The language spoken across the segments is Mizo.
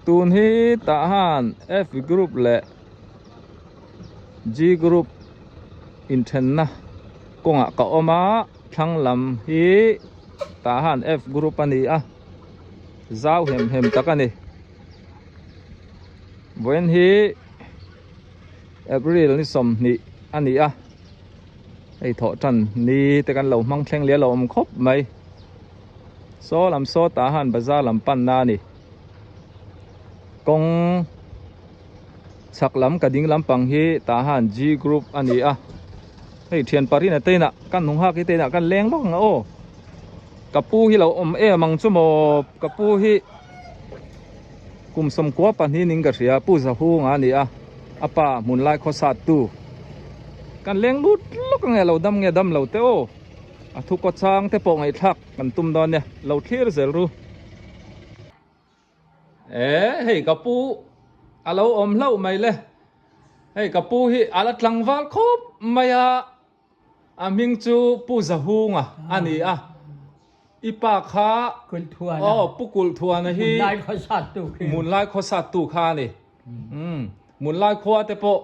Tun hi tah han F group leh G group inthenna kawngah ka awm a thlang lam hi tah han F group a ni a zau hem hem tak a ni vawiin hi April ni 20 a ni a hei thawh tan ni te kan lo hmang thleng leh a lo awm khawp mai. Saw lam saw tah han bazar lam panna a ni. Kawng chhak lam ka ding lampang hi tah han G group a ni a. Hei thian parina te inah kan hnung hak hi te inah kan leng vak ang a aw. Ka pu hi lo awm em ang chu maw ka pu hi kum 12 ning ka hria Pu Zahunga a ni a a pa hmun lai khawsat tu kan leng lut lawk ang e lo dam nge dam lo te aw. A thu kaw chang te pawh ngaihthlak kan tum dawn nia, lo thlir zel ru. E hei ka pu a lo awm hlauh mai le, hei ka pu hi a la tlangval khawp mai a, a hming chu Pu Zahunga a ni a, i pa kha aw Pu Kulhthuana hi Hmunlai khawsat tu kha a ni, Hmunlai khua te pawh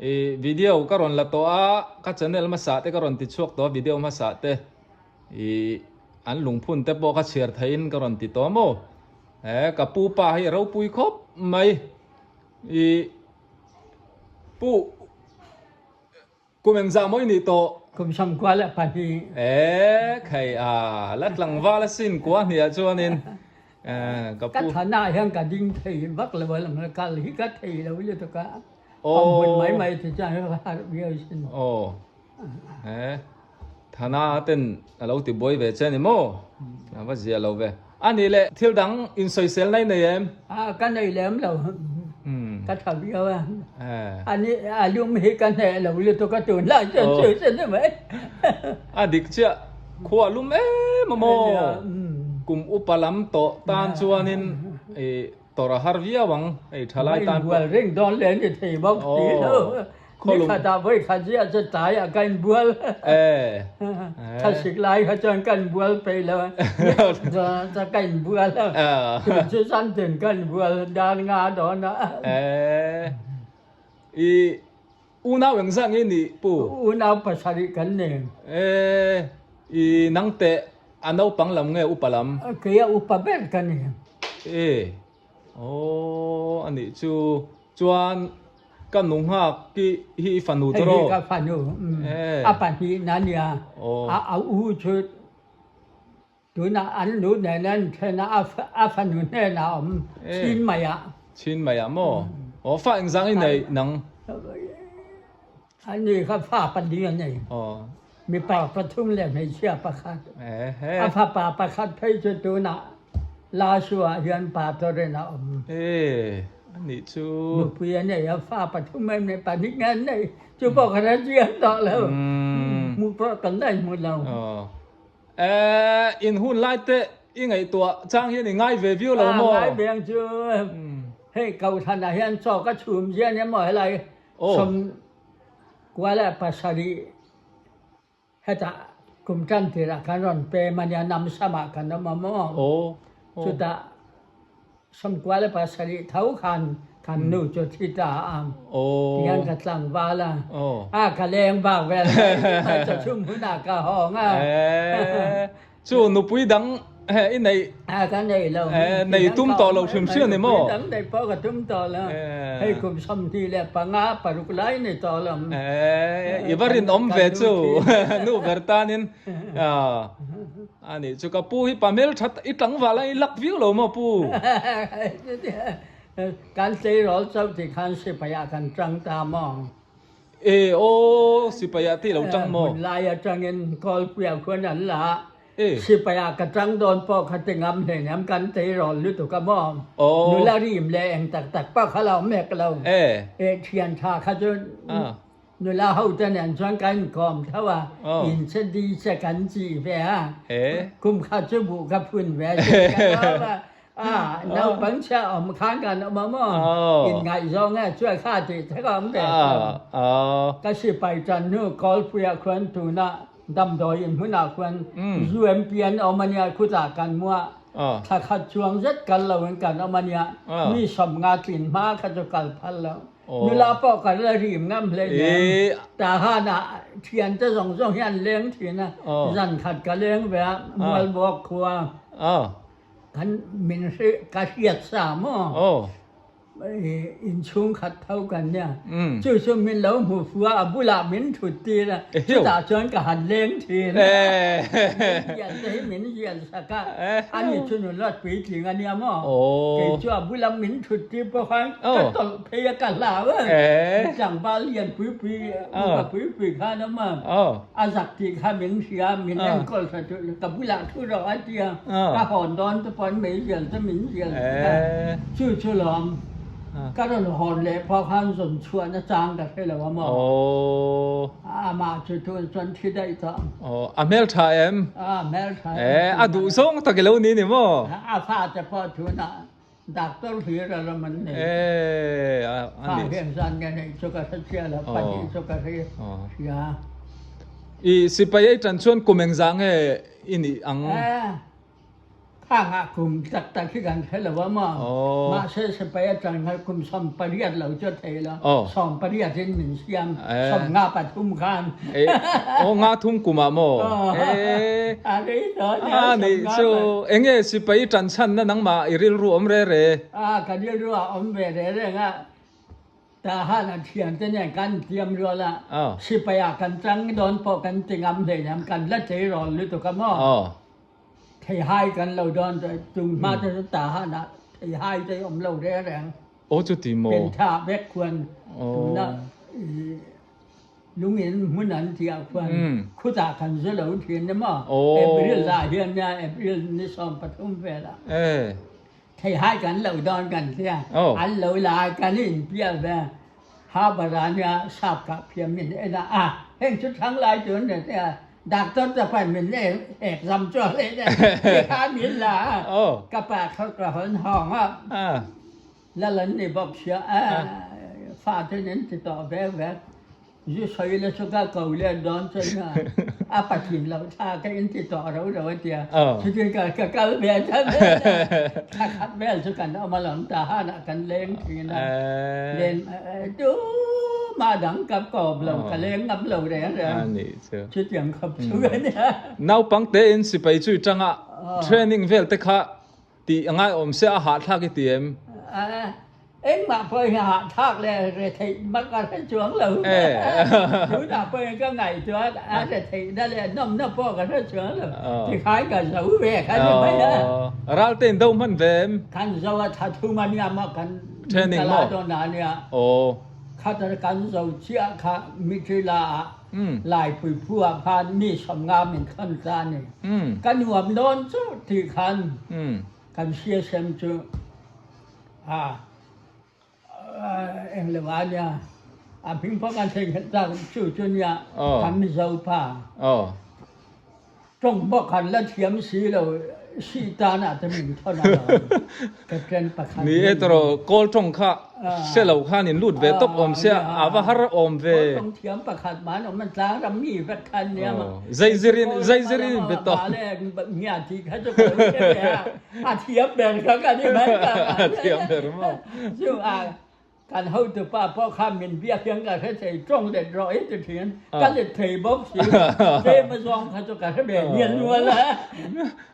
I video ka rawn la tawh a, ka channel hmasa te ka rawn ti chhuak tawh a, video hmasa te i an lungphun te pawh ka chhiar theihin ka rawn ti tawh maw. He ka pu pa hi a ropui khawp mai. I pu kum engzah maw i nih tawh? Kum 92. E khai a, la tlangval asin kua hniah chuanin ka pu. Ka thanah hian ka ding thei vak lo a lang a, kal hi ka thei lo lutuk a. Awm hun mai mai te chuan a harh viau sin. Aw he Thana ten a lo ti buai ve che ni maw? A va zia lo ve. A nih leh thil dang insawisel nai nei em? A ka nei lem lo. Ka tha viau a. A ni a lum hi ka hneh lo lutuk a tun lai chuan chu chu ni mai. A dik chiah khua lum em a maw? Kum upa lam tawh tan chuanin i Tawrh a har viau ang, hei tha lai tan pawh. Ka inbual reng dawn le ni thei bawk si lo. Ni khatah vawi khat ziah chu tlaiah ka inbual. Thlasik lai kha chuan ka inbual peih lo a, ni ka inbual a, tun chu zantin ka inbual dan nga dawn a. I unau engzah nge nih pu? Unau pasarih kan ni. I nangteh A naupang lam nge upa lam? Kei a upa ber ka ni. E, aw a nih chu. Chuan ka nu nghak hi hi i fanu chu rawh. Hei hi ka fanu, a pahnihna a nia. A u chu tunah an nu nen an then a, a fanu hnenah a awm chin mai ah. Chin mai ah maw? Aw fa engzang i nei nang? A ni kha fa pali a nei. Mipa pathum leh hmeichhia pakhat. A fapa pakhat phei chu tunah Lasua hian pa tawrin a awm. Nupui a nei a, fa pathum em nei, pahnih nge an nei chu pawh ka hre chiang tawh lo. Hmuh pawh kan la inhmu lo. In hun lai te i ngaihtuah chang hian i ngai ve viau lo maw? Ngai ve ang chu. Hei Kohhranah hian chaw ka chhum ziah nia maw helai 97 hetah kum tan tirah khan rawn pem a nia, Namsamah kan awm a maw? Chutah 97 tho khan kan nu chu thi ta a, tihian ka tlangval a, a ka leng bak vel mai chawchhum hunah ka hawng a. Chu nupui dang he i neih. A ka nei lo. Eh nei tum tawh lo hrim hrim a ni maw? Nupui dang neih pawh ka tum tawh lo. Hei kum 25 paruk lai ni tawh lo. Eh i va rinawm ve chu nu ber tanin a nih chu ka pu hi pa hmeltha i tlangval a i lak viau lo maw pu? Kan tleirawl chauh tih khan sipai ah kan tang ta maw? E aw, sipai ah te i lo tang maw? Hmun lai atangin Kawlpuia khuan an la a, sipai ah ka tang dawn pawh kha ti ngam hle nem, kan tleirawl lutuk a maw? Nula rim leh eng tak tak pawh kha lo awm hek lo. E thian tha kha chu nula ho te nen chuan kan inkawm tho a, in che di che kan chih ve a, kum khat chu buh ka phun ve a, chih ka lawm a. A, naupang chhia awm khan kan awm a maw? Inngaihzawng e, chuai kha tih thek a awm ve lo. Ka sipai tan hnu Kawlpuiah khuan tunah damdawi in hmunah khuan UMP an awm a nia, khutah kan hmuah. Thla khat chuang zet kal loin kan awm a nia. Mi 50 tlin hma kha chu kal phal lo. Nula pawh kan la rim ngam hle nen. Tahan ah thiante zawng zawng hi an leng thin a, zan khat ka leng ve a, Mualbuak khua kan min ka hriat sa maw? Inchhung khat tho kan nia. Chu chu min lo hmu fu a, a bulah min thut tir a, chutah chuan ka han leng thin a. Min zial te hi min zial sak a, ani chu nula puitling a nia maw? Kei chu a bula min thut tir pawh khan ka tawlh phei a, ka hlau a. Tlangval lian pui pui, upa pui pui khan a awm a. A zak tih kha min hria, min enkawl tha chu ka bulah thu rawh a tia, ka hawn dawn te pawhin meizial te min zial sak a, chu chu lawm ka rawn hawn leh pawh khan zawn chhuahna chang ka hre lo a maw? Amah chu tun chuan thi daih tawh. A hmel tha em? A hmel tha em. A duh zawng tak i lo ni ni maw? A fate pawh tunah Doctor hlir a ram an nei. Fa hian zan nge neih chu ka hre chiah lo, pahnih chu ka hre hria. I sipai ei tan chuan kum engzah nge i nih ang? Khangah kum tak tak hi kan hre lo a maw? Mahse sipai atang khan kum 18 lo chu a thei lo, 18 in min siam, 53 khan. Aw nga thum kum ah maw? A rei tawh nia A nih chu enge sipai tan chhan na nangmah i rilru awm re re? A ka rilru ah awm ve re reng a, tahan a thian te nen kan tiam rual a, sipai ah kan chang dawn pawh kan ti ngam hleinem kan la tleirawl lutuk a maw? Theihai kan lo dawn chung hma te chu tahan ah theihai te awm lo re reng. Aw chuti maw? Pentha vek khuan tuna Lungin hmun an tih ah khuan khutah kan zu lo thin ni maw? April ah hian nia April ni 13 vel ah theihai kan lo dawn kan tia an lo la a kan inpial ve Harbour ah nia sap kah phiam min en a a heng chu thlang lai tur ni tia doctor te pawn min exam chu a hlei nen tikha min la a ka pa kha ka hawn hawng a. Lal an ni bawk sia a, fate nen ti tawh ve vek. Zu sawi la chu ka ko let dawn chuan a, a patling loh thla ka in ti tawh ro ro a tia. Chutin ka ka kal ve ta vel a, thla khat vel chu kan awm alawm ta hanah kan leng thin a. Len tumah dang ka kawp lo, ka leng ngam lo reng reng. Chutiang khawp chu ka nia. Naupang tein sipai chui tanga training vel te kha Tih a ngaiawm se a hahthlak i ti em? Engmah pawh hi hahthlak leh retheih mak a hre chuang lo. Tunah pawh hian ka ngaihtuah a retheihna leh nawmna pawh ka hre chuang lo. Tikhan ka zo ve kha ni mai a. Ralte in do hman ve em? Kan zo a tha thum a nia maw kan kala dawn a nia. Khat kan zo chiah kha Mitrila ah Laipui phu ah khan mi 50 min thawn ta a ni. Ka nuam dawn chu tih khan kan siasem chu a englo a nia. A hming pawh kan theihnghilh tak chu chu nia kan Mizo pa. Tawng bawk han la thiam si lo, sih tan ah te min thawn a lo. Captain pakhat Ni e tawh kawl tawng kha hre lo khan in lut ve tawp awm sia, a va har awm ve. Kawl tawng thiam pakhat man awm an tlang ram mi vek khan nia ma. Zei zir in zei zir in in be tawh. Male ngia ti kha chu ka lo hre ve a, a thiam ber kha ka ni mai ka. A thiam ber maw. Chu a Kan hotupa pawh kha min biak hian ka hre thei, tawng let rawh hi ti thin, ka let thei bawk si lo, tlem a zawng kha chu ka hre ve nial nual a.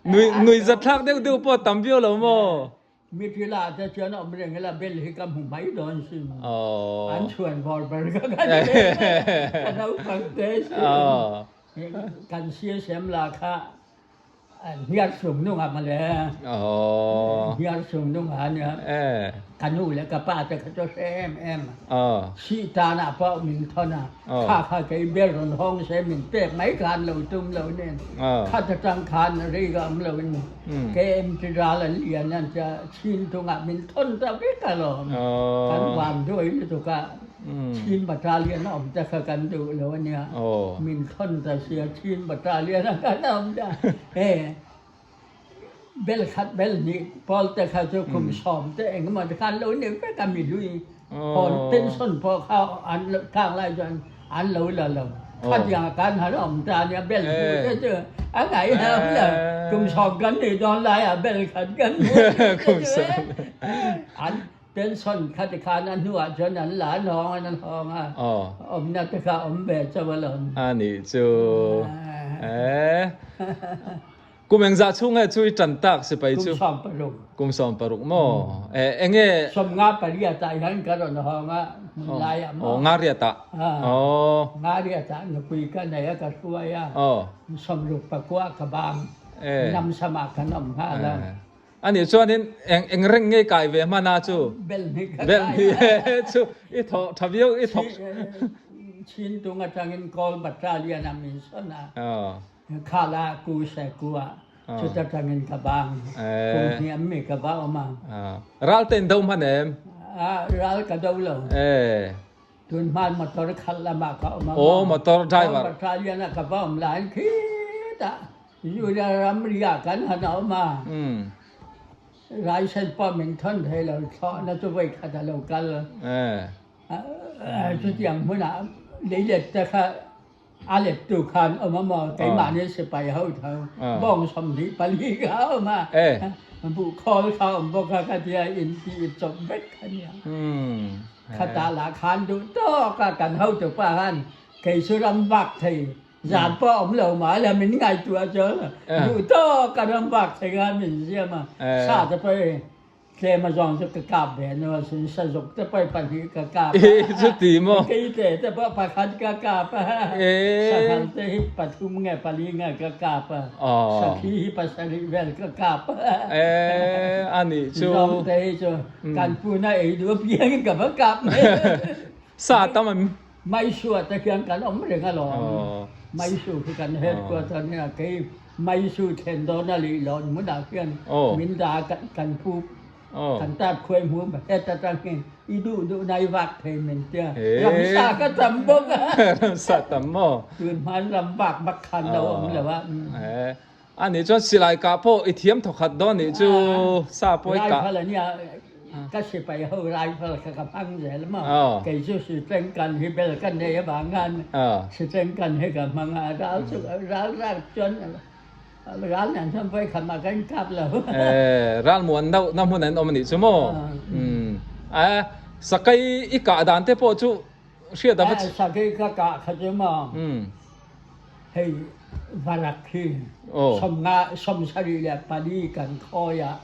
Nui nui zathlak deuh deuh pawh a tam viau lo maw? Mitila te chuan awm reng ila bel hi ka hmu mai dawn sin. An chhuan bawr ber kha ka ni ve mai a, ka naupang te sin. Kan siasem la kha Hniar sung nung ah mawle. Hniar sung nung ah nia. Ka nu le ka pa te kha chu hre em em. Sih tan ah pawh min thawn a. Kha kha kei ber rawn hawng se min pek mai khan lo tum lo nen. Khat atang khan rei ka awm lo in KMT ral an lian an tia chin tung ah min thawn ta vek alawm. Kan van duai lutuk a. Chin Battalion a awm te kha kan duh lo a nia. Min thawn ta sia Chin Battalion a kan awm ta. He bel khat bel hnih pawl te kha chu kum 10 te engemaw te khan lo ni vek a mi hlui. Hawn pension pawh kha an khang lai chuan an lo la lo. Khatiang kan han awm ta nia bel hmu te chu a ngaihawm lo. Kum sawm kan nih dawn laiah bel khat kan hmu te chu an pension kha tikhan a hnuah chuan an la an hawng an hawng a, awmna te kha awm ve chauh alawm. A nih chu. Kum engzah chhung nge chu i tan tak sipai chu? Kum 16. Kum 16 maw? Eh, enge? 54 ah hian ka rawn hawng a, hmun lai ah maw? Oh, ngariat ah? Oh. Ngariat ah nupui ka nei a, ka hruai a. Oh. 69 ka bang. Eh. Lamsam ah kan awm nghal a. Eh. Ani chuanin eng eng reng nge kai ve hman a chu? Bel hnih ka kai. Bel hnih chu i thawh tha viau i thawk. Chintung atangin Kawl Battalion ah min sawn a. Oh. Khala ku se ku ah chuta tangin ka bang. Kum hniam mi ka va awm a. Ral te in do hman em? Ral ka do lo. Tun hman motor khalh lamah ka awm a. Oh, motor driver. Battalion ah ka va awm lain khitah Juda ramri ah kan han awm a. Raisen pawh min thawn thei lo, thlawhna chu voi khat a lo kal. Chutiang hmunah leilet te kha A lettu khan awm a maw? Keimahni sipai ho tho bawng 24 kha a awm a, buhkhawl kha a awm bawk a, ka tia in tih chawp vek kha nia. Khatah lah khan duh tawk a, kan hotu pa khan kei chu ram vak thei zan pawh a awm lo mah la min ngaihtuah chuan duh tawk a ram vak thei khan min siam a, sa te pawh Tlem a zawng chu ka kap ve nu a sin, sazuk te pawh pahnih ka kap a, Chuti maw? Keite te pawh pakhat ka kap a, sanghal te hi pathum nge pali nge ka kap a, sakhi hi pasarih vel ka kap a. A nih chu. Zawng te hi chu kan puna ei duh apiangin ka va kap mai. Sa tam em? Maisua te khian kan awm reng alawm. Maisu khi kan headquarter nia kei Maisu thlen dawn a lih loh hmunah khian min dah a kan pu kan tat khuai hmu het atang hi i duh duh na i vak thei min tia ramsa ka tam bawk a. Ramsa tam maw? Tun hman ram vak bak khan lo awm lo a. Anih chuan silai kah pawh i thiam thawkhat dawn nih chu sa pawh i kah. Rifle ania ka sipai ho rifle kha ka hmang zel maw. Kei chu sicheng kan hi bel ka nei avang khan sicheng kan hi ka hmang a ral chu ral ral chuan ral nen chuan vawi khat mah ka in kap lo. Ral muan deuh na hmun an awm anih chu maw. Sakai i kah dan te pawh chu hriat a va. Sakai ka kah kha chu maw. Hei varak hi 74 kan khawi ah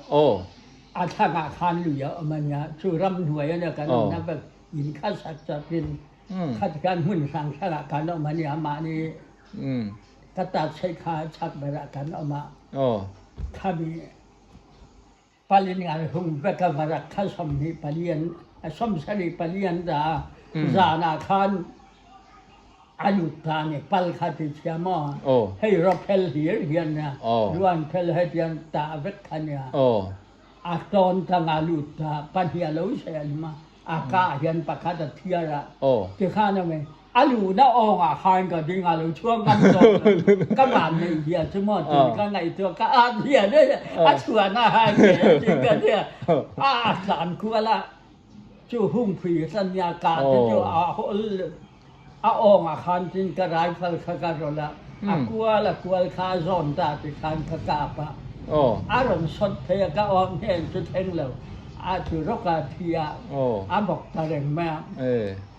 a thlang ah khan lui a awm a nia. Cu ramhnuai a nia kan umnak bak inn kha sak cak in khat kan hmun hrang hrang ah kan um a nia. Mah nih ka tat cheih kha chak ber ah kan um ah khami Palin ngai hung vek a varak kha 24 an 74 an dah. Zan ah khan a lut ta nih pal kha ti chia maw? Hei rophel hlir hian nia. Ruan phel he tian tah vek kha nia. A tawn tang a lut ta pahnih a lo se an ma. A ka hian pakhat a thiar a. Tikhan a mei A luhna awng ah khan ka ding a lo chuang ngam tawh lo. Ka van neih zia chu maw tun ka ngaihtuah ka at zia daih a chhuahna khan nge a ti ka tia. A a tlan kual a chu hungphui hlan nia ka te chu a hawl a awng ah khan cun ka rifle kha ka rawlh a a kual a kual kha a zawn ta ti khan ka kap a. A rawn sawt phei a ka awng hnen chu thleng lo a tlu rawk a thi a a bawk ta reng mai a.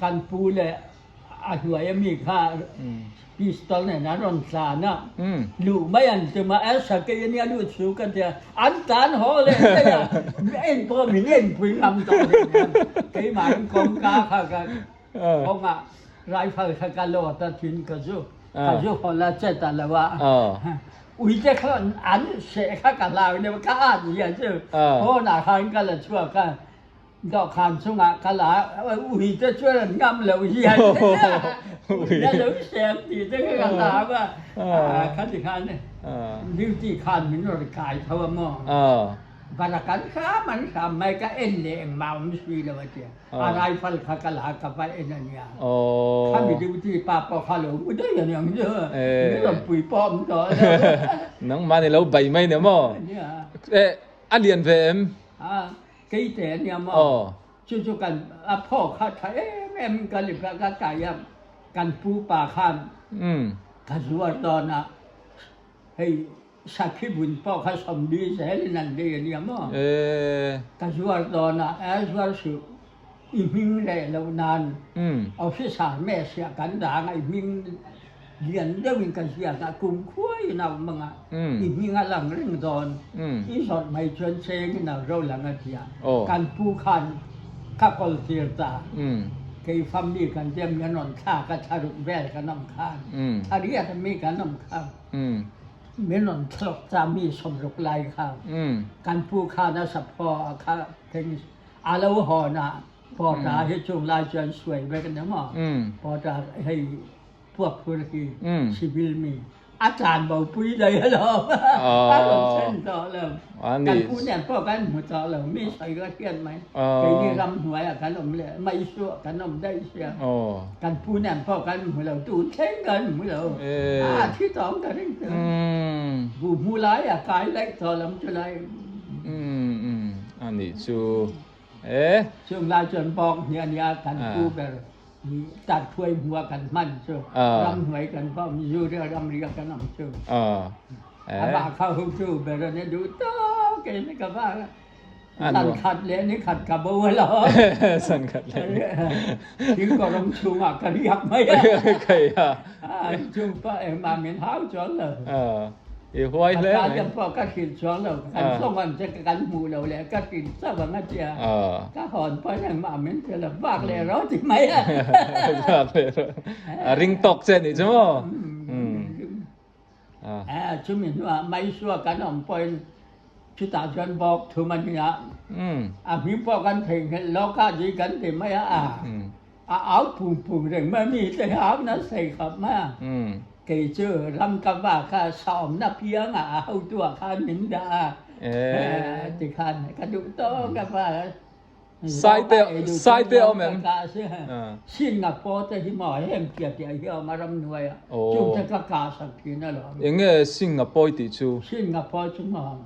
Kan pu le a hnuai ami kha pistol nen an rawn tlan a, luh mai an tum a, Elsa kei ania luh chu ka tia, an tlan haw leh daih a, en pawh min enpui ngam tawh hle nen, keimahin kawngka kha ka kawng ah rifle kha ka lawt a thin ka zu, ka zu hawl a chet a lo a, uite kha an seh kha ka hlau deuh a, ka at zia chu phone ah khan ka la chhuak a. Dawhkan chungah kal ah ui te chuan an ngam lo hian ui a lo sem ti te kha ka hlau a. Kha ti khan duty khan min rawn kai tho a maw. Barak an hram an hram mai ka en leh engmah awm si lo a tia. A rifle kha ka la ka va en a nia. Khami duty pa pawh kha lo mu daih a niang chu. Min rawn pui pawh awm tawh lo. Nangmah ni lo bai mai nia maw. A lian ve em? Keite a nia maw? Chu chu kan a phaw kha tha em em kan i ka kai a. Kan pu pa khan ka zuar dawn a, hei sakhi vun pawh kha 40 zelin an lei a nia maw? Ka zuar dawn a, a zuar suh i hming leh loh nan officer mess ah kan dang a, i hming lian deuhin ka ziak a, kumkhuaiin a awm ang a, i hming a lang reng dawn, i zawrh mai chuan chengin a ro lang a ti a, kan pu khan ka kawl tir ta, kei family kan tia mi an rawn thlak a, thlaruk vel kan awm khan, thariat mi kan awm khan, min rawn thlawk ta mi 60 lai kha, kan pu khan a saphaw a kha A lo hawn a, Pawta hi chung lai chuan suai vek a ni maw? Pawta hei puak phur hi civil mi a tlan bo pui daih alawm. A rawn thlen tawh lo. Kan pu nen pawh kan hmu tawh lo. Mi sawi ka hriat mai. Keini ramhnuaiah kan awm leh Maisuah kan awm daih sia. Kan pu nen pawh kan hmu lo. Tun thleng kan hmu lo. A thi tawng ka ring tawh. Bu hmu lai a kai laih tawh lam chu lai. A nih chu e. Chung lai chuan bawk hnih a nia kan pu ber tar thuai hmua kan hman chu ramhnuai kan va awm zu ria ramria kan awm chu amah kha hu chu ber a nia duh tawk in ka va zan khat leh ni khat ka bo a lo zan khat leh ni thingkawrawng chhungah ka riak mai a chung pawh engmah min hau chuang lo. I huai hle mai. Ka pawh ka hrilh chuang lo, kan hlawng ang che kan hmuh lo leh ka hrilh chauh ang a tia. Ka hawn pawhin engmah min ti lo, vak leh rawh ti mai a. Vak leh rawh. A ring tawk che nih chu maw? Chumi hnuah Maisua kan awm pawhin chutah chuan bawk thum a nia. A hming pawh kan theihnghilh lawk a, zui kan ti mai a. A au pung pung reng mai mi te hi au nasa i khawp mai a. Kei chu ram ka va kha saawmna piang ah a hotu ah khan min dah a. Tikhan ka duh tawk a va. Saite saite awm em? Singapore te hi maw heng tia tia hi a awm a ramhnuai ah. Chung te ka kah sak thin alawm. Enge Singapore tih chu? Singapore chu maw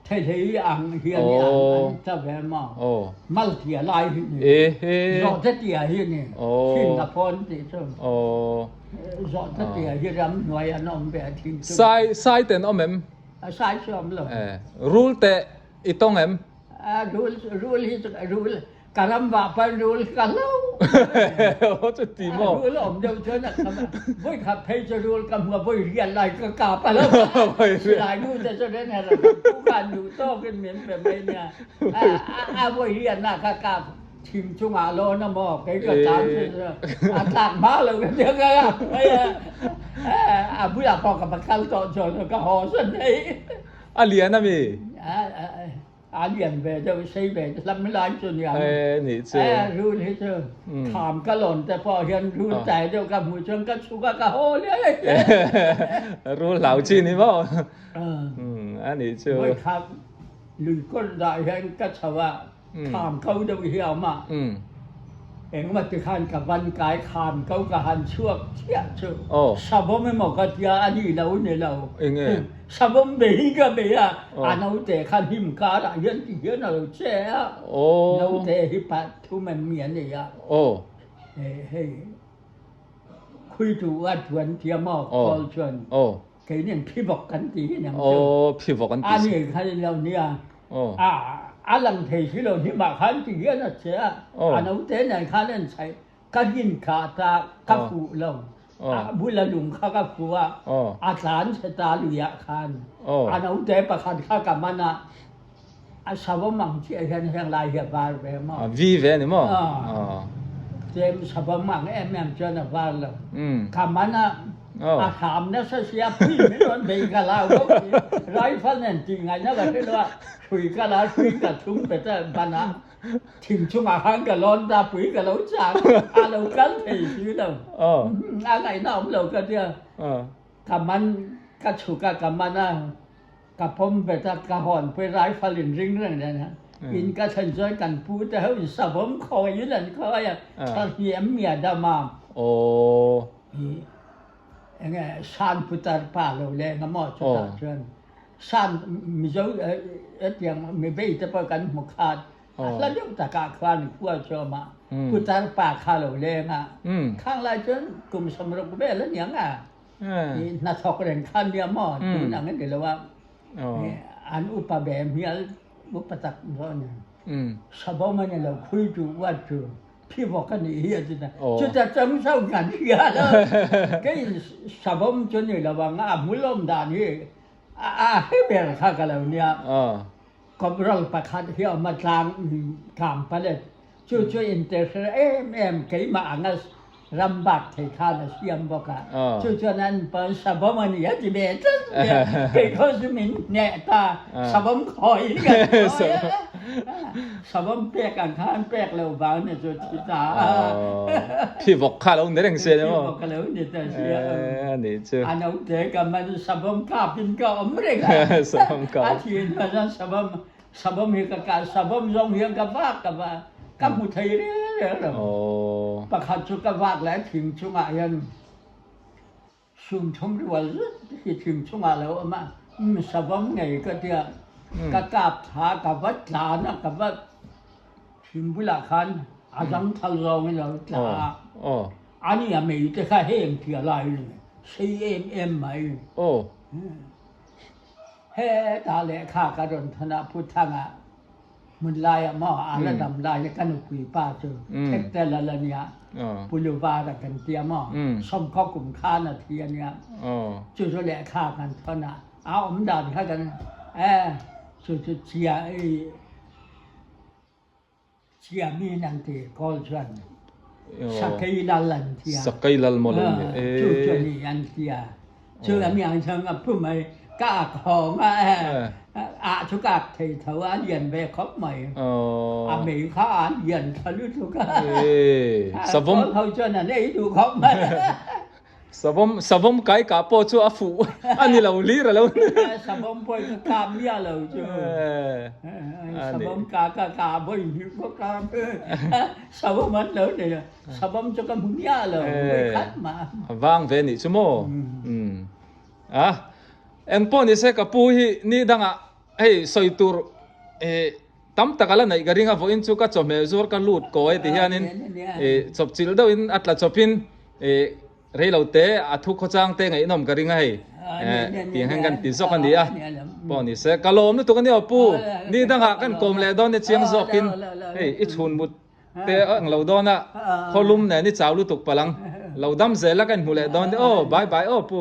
Theihlei ang hian i an an ta ve maw? Mal tia lai hi ni. Zawhte tia hi ni. Singapore an tih chu. Zawhte tia hi ramhnuai an awm ve a thing chu. Sai sai te an awm em? A sai chu awm lo. Rul te i tawng em? A rul rul hi chu rul Ka ram vah pan rul ka hlo. Aw chu ti maw? Rul a awm deuh chuan a kham a, voi khat phei chu rul ka hmu a, voi riat lai ka kap a lo. Silai nu te chu ren her a kan pu khan duh tawkin min pe mai nia. A voi riatna kha kap thing chungah lawn a maw, kei ka tan chu a tlak hma lo ka tia ka kap mai a. A bulah pawh ka va kal tawh chuan ka haw sawn mai. A lian a mi? A lian ve deuh sei ve hlam lai chu niang. E nih chu. E rul hi chu kham ka lawn te pawh hian rul tai deuh ka hmuh chuan ka chhuk a ka haw liai. Rul hlau chi ni maw? A nih chu. Voi khat lui kawr dah hian ka chho a kham ko deuh hi a awm a. Engmah ti khan ka van kai kham ko ka han chhuak chiah chu savawm emaw ka tia a ni lo ni lo savawm bei ka bei a a naute kha hnim karah hian ti hian a lo che a naute hi pathum em mi a nei a hei khuitu a tuan tia maw call chuan Keini an phivawk kan ti hi nang chu. Phivawk an ti si. A ni khan in lo nia. A a lang thei si lo hnim ah khan ti hian a che a. A naute nen khan an chhaih. Ka rin kha ta ka fuh lo. A bula lung kha ka fuh a. A tlan chhe ta lui ah khan. A naute pakhat kha ka man a. A savawm ang chiah hian heng lai hi a var ve maw? A vi ve a ni maw? Tlem savawm ang em em chuan a var lo. Ka man a, a hram nasa si a, pui min rawn bei ka lau bawk si. Rifle nen tih ngaihna ka hre lo a, hrui ka la, hrui ka thung pet a, banah thing chungah khan ka lawn ta, pui ka lo chang, a lo kal thei si lo. A ngaihna awm lo ka tia, ka man, ka chhuk a, ka man a. Ka pawm bet a, ka hawn pui rifle in ring reng nen a, in ka thlen chuan kan pu te ho in savawm khawi in an khawi a, thla hniam mia dam a. Aw. I enge San putar pa lo leng a maw chutah chuan San Mizo hetiang mibei te pawh kan hmu khat. A hla deuh takah khan khua chu a awm a, putar pa kha lo leng a. Khang lai chuan kum 60 vel a niang a, hnathawk reng kha nia maw tun ang a ni lo a, an upa ve hmial upa tak zawh a ni. Savawm a ni lo, khui chu uat chu phivawk a nih hi a ti ta. Chuta chang chauh kan hria lo. Kei savawm chu ni lo ang a, a hmulawm dan hi a hre ber kha ka lo nia. Kawpral pakhat hi a awm a tlang tlang palet chu chu interhre em em keimah anga ram bak thei khan a siam bawk a chu chuan an pawn savawm a ni a ti ve tlat mai a kei khaw chu min hneh ta savawm khawi hi kan sawi a savawm pek ang khan pek loh vang ni chu thi ta a thi vawk kha lo ni reng sia ni maw thi vawk a lo ni ta sia a ni chu a naute ka man savawm kap in ka awm reng a savawm kap a thin hman chuan savawm savawm hi ka kal savawm zawng hian ka vak ka va ka hmu thei reng reng lo pakhat chu ka vak leh thing chungah hian Sumthum rual zet hi thing chungah lo awm a, umm savawm ngei ka tia, ka kap thla ka va tlan a, ka va thing bulah khan a zang thal zawngin a lo tla a, a ni a mei te kha heng tia lai a ni, sei em em mai. Hetah lehkha ka rawn thawn a, Pu Thanga Hmun laiah maw a la dam lai hi ka nupui pa chu Thektel a la nia, Pu Luvara kan tia maw, sawmkhaw kum khan a thi a nia. Chu chu lehkha kan thawn a, a awm dan kha kan e chu chu chia i chia min an ti kawl chuan Sakei lal an tia. Sakei lal maw lo ni e. Chu chu ni an tia. Chu lam yang chuan ka pu mai, ka ak hawng a, ah chu ka ak thei tho a, a lian ve khawp mai. A mei kha a lian tha lutuk a. Savawm Kawl ho chuan an ei duh khawp mai. Savawm savawm kai kah pawh chu a fuh a ni lo hlir a lo ni. Savawm pawh hi ka kap miah lo chu. Savawm ka ka ka vawi hnih pawh ka savawm an lo nei a. Savawm chu ka hmu miah lo, vawi khat mah. A vang ve nih chu maw? Umm. A, eng pawh ni se ka pu hi ni dangah hei sawi tur eh tam tak a la neih ka ring a, vawiin chu ka chawhmeh zuar ka lut kawi ti hianin eh chawpchilh deuhin a tla chawpin eh Reilo te a thu khawchang te ngaihnawm ka ring a hei tiang hian kan ti zawk a ni a pawh ni se ka lawm lutuk a ni aw pu ni dangah kan kawm leh dawn ni chiang zawkin hei i chhun mut te a ang lo dawn a khawlum nen i chau lutuk palang lo dam zel a kan hmu leh dawn ni aw bye bye aw pu.